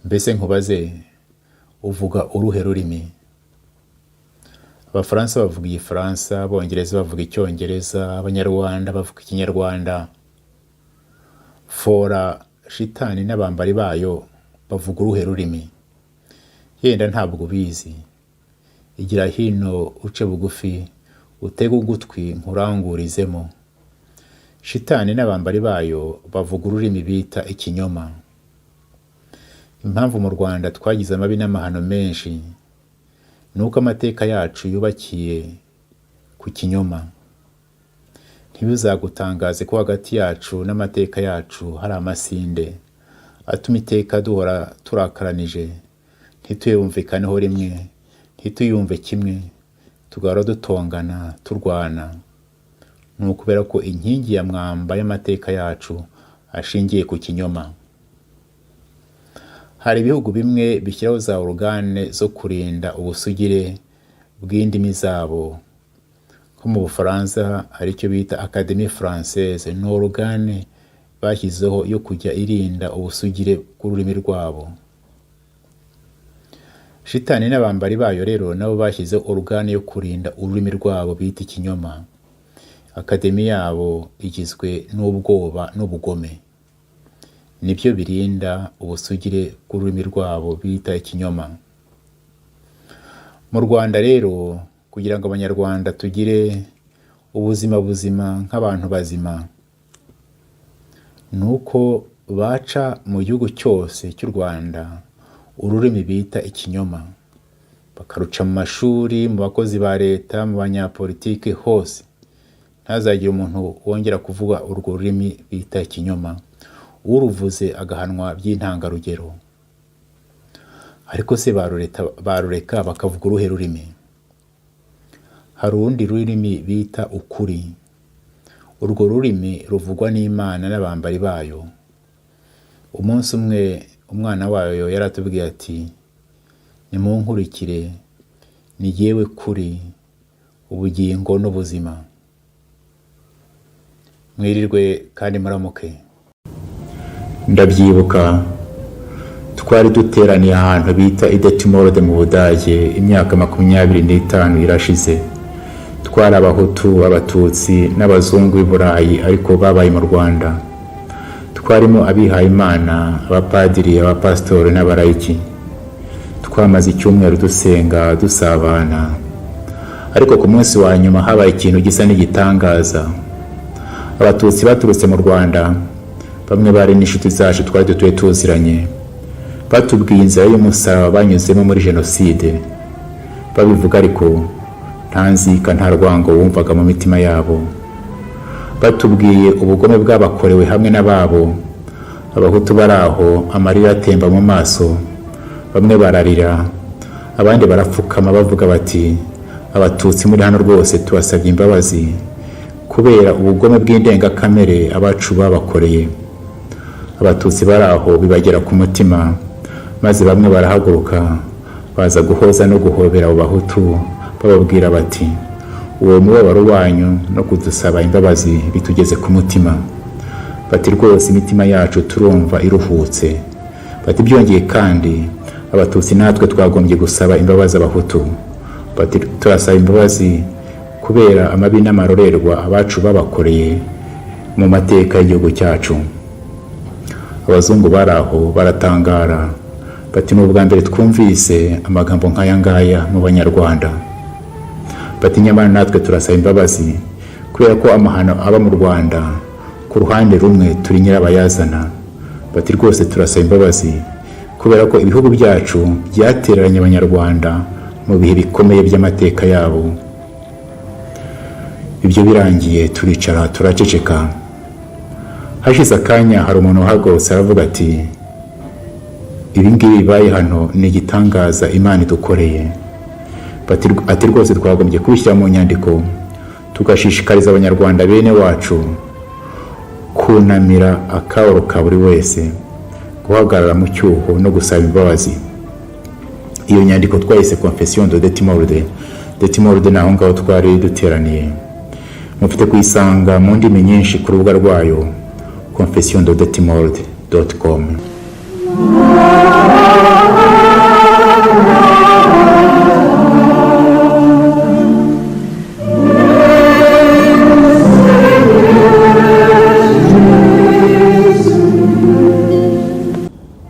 Mbese nkubaze, uvuga uruhe rurimi? Abafaransa bavuga Igifaransa, Abongereza bavuga Icyongereza, Abanyarwanda bavuga Ikinyarwanda. Fora, shitani n'abambari bayo bavuga uruhe rurimi? Yenda ntabwo ubizi. Igira hino, uce bugufi, utege ugutwi nkurangurizemo. Shitani n'abambari bayo bavuga ururimi bita ikinyoma. Impamvu mu Rwanda twagize amabi n'amahano menshi ni uko amateka yacu yubakiye ku kinyoma. Ntibizagutangaze ko hagati yacu n'amateka yacu hari amasinde atuma iteka duhora turakaranije, ntituyumvikaneho rimwe, ntituyumve kimwe, tugahora dutongana, turwana. Ni ukubera ko inkingi ya mwamba y'amateka yacu ashingiye ku kinyoma. Hari ibihugu bimwe bishyiraho za organe zo kurinda ubusugire bw'indimi zabo. Nko mu Bufaransa hari icyo bita Académie Française, ni organe bashyizeho yo kujya irinda ubusugire bw'ururimi rwabo. Shitani n'abambari bayo rero nabo bashyizeho organe yo kurinda ururimi rwabo bita ikinyoma. Académie yabo igizwe n'ubwoba n'ubugome, nibyo birinda ubusugire bw'ururimi rwabo bita ikinyoma. Mu Rwanda rero, kugira ngo Abanyarwanda tugire ubuzima buzima nk'abantu bazima, ni uko baca mu gihugu cyose cy'u Rwanda ururimi bita ikinyoma, bakaruca mu mashuri, mu bakozi ba leta, mu banyapolitike hose. Ntazagire umuntu wongera kuvuga urwo rurimi bita ikinyoma, uruvuze agahanwa by'intangarugero. Ariko se barureka bakavuga uruhe rurimi? Hari urundi rurimi bita ukuri. Urwo rurimi ruvugwa n'Imana n'abambari bayo. Umunsi umwe umwana wayo yaratubwiye ati: "Nimunkurikire, ni jyewe kuri, ubugingo n'ubuzima." Mwirirwe kandi muramuke. Ndabyibuka, twari duteraniye ahantu bita i Detmold mu Budage. Imyaka 25 irashize. Twari Abahutu, Abatutsi n'abazungu b'i Burayi ariko babaye mu Rwanda. Twarimo abihayimana, abapadiri, abapasitori n'abarayiki. Twamaze icyumweru dusenga, dusabana, ariko ku munsi wa nyuma habaye ikintu gisa n'igitangaza. Abatutsi baturutse mu Rwanda, bamwe bari n'inshuti zacu twari dutuye tuziranye, batubwiye inzira y'umusaraba banyuzemo muri jenoside. Babivuga ariko nta nzika, nta rwango wumvaga mu mitima yabo. Batubwiye ubugome bwabakorewe hamwe n'ababo. Abahutu bari aho, amarira atemba mu maso, bamwe bararira, abandi barapfukama, bavuga bati: "Abatutsi muri hano rwose tubasabye imbabazi kubera ubugome bw'indengakamere abacu babakoreye." Abatutsi bari aho bibagera ku mutima, maze bamwe barahaguruka baza guhoza no guhobera abo Bahutu, bababwira bati: "Uwo mubabaro wanyu no kudusaba imbabazi bitugeze ku mutima." Bati: "Rwose imitima yacu turumva iruhutse." Bati: "Byongeye kandi, Abatutsi natwe twagombye gusaba imbabazi Abahutu." Bati: "Turasaba imbabazi kubera amabi n'amarorerwa abacu babakoreye mu mateka y'igihugu cyacu." Abazungu bari aho baratangara, bati: "Ni ubwa mbere twumvise amagambo nk'aya ngaya mu Banyarwanda." Bati: "Nyamara natwe turasaba imbabazi kubera ko amahano aba mu Rwanda, ku ruhande rumwe turi nyirabayazana." Bati: "Rwose turasaba imbabazi kubera ko ibihugu byacu byatereranye Abanyarwanda mu bihe bikomeye by'amateka yabo." Ibyo birangiye turicara, turaceceka. Hashize akanya hari umuntu uhagurutse aravuga ati: "Ibi ngibi bibaye hano ni igitangaza Imana idukoreye." Ati: "Rwose twagombye kubishyira mu nyandiko, tugashishikariza Abanyarwanda bene wacu kunamira akababaro ka buri wese, guhagarara mu cyuho no gusaba imbabazi." Iyo nyandiko twayise Confession de Detmold. Detmold ni aho ngaho twari duteraniye. Mufite kuyisanga mu ndimi nyinshi ku rubuga rwayo, confession de detmold.com.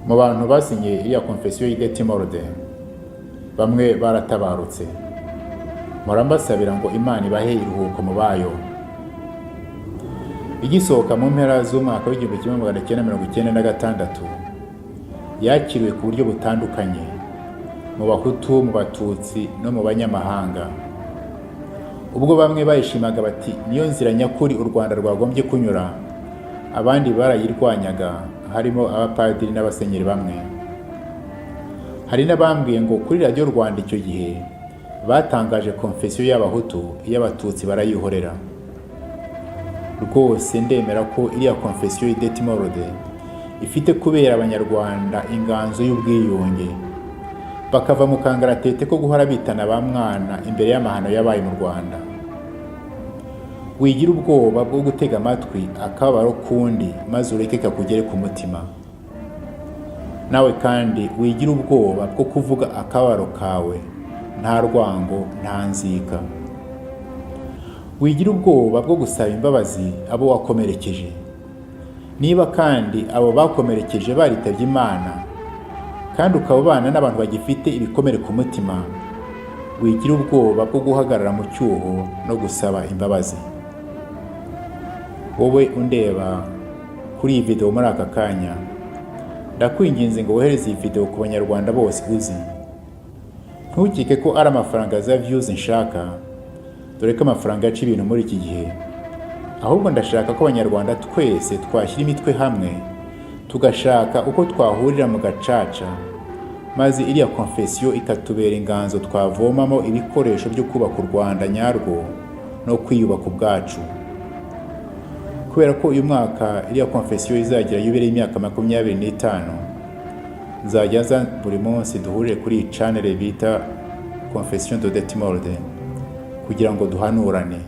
Mu bantu basinye iriya Confession y'i Detmold, bamwe baratabarutse. Mpora mbasabira ngo Imana ibahe iruhuko mu bayo. Igisohoka mu mpera z'umwaka w'1996, yakiriwe ku buryo butandukanye mu Bahutu, mu Batutsi no mu banyamahanga. Ubwo bamwe bayishimaga bati: "Niyo nzira nyakuri u Rwanda rwagombye kunyura", abandi barayirwanyaga, harimo abapadiri n'abasenyeri bamwe. Hari n'abambwiye ngo kuri Radiyo Rwanda icyo gihe batangaje Confession y'Abahutu, iy'Abatutsi barayihorera. Rwose ndemera ko iriya Confession y'i Detmold ifite kubera Abanyarwanda inganzo y'ubwiyunge, bakava mu kangaratete ko guhora bitana ba mwana imbere y'amahano yabaye mu Rwanda. Wigira ubwoba bwo gutega amatwi akababaro k'undi, maze ureke kakugere ku mutima. Nawe kandi wigira ubwoba bwo kuvuga akababaro kawe, nta rwango, nta nzika. Wigira ubwoba bwo gusaba imbabazi abo wakomerekeje. Niba kandi abo bakomerekeje baritabye Imana, kandi ukaba ubana n'abantu bagifite ibikomere ku mutima, wigira ubwoba bwo guhagarara mu cyuho no gusaba imbabazi. Wowe undeba kuri iyi video muri aka kanya, ndakwinginze ngo wohereze iyi video ku Banyarwanda bose uzi. Ntukike ko ari amafaranga za views nshaka, dore ko amafaranga yaca ibintu muri iki gihe. Ahubwo ndashaka ko Abanyarwanda twese twashyira imitwe hamwe, tugashaka uko twahurira mu gacaca, maze iriya Confession ikatubera inganzo twavomamo ibikoresho byo kubaka u Rwanda nyarwo no kwiyubaka ubwacu. Kubera ko uyu mwaka iriya Confession izagira yubile y'imyaka 25, nzajya nza buri munsi duhurire kuri iyi channel bita Confession de Detmold kugira ngo duhanurane.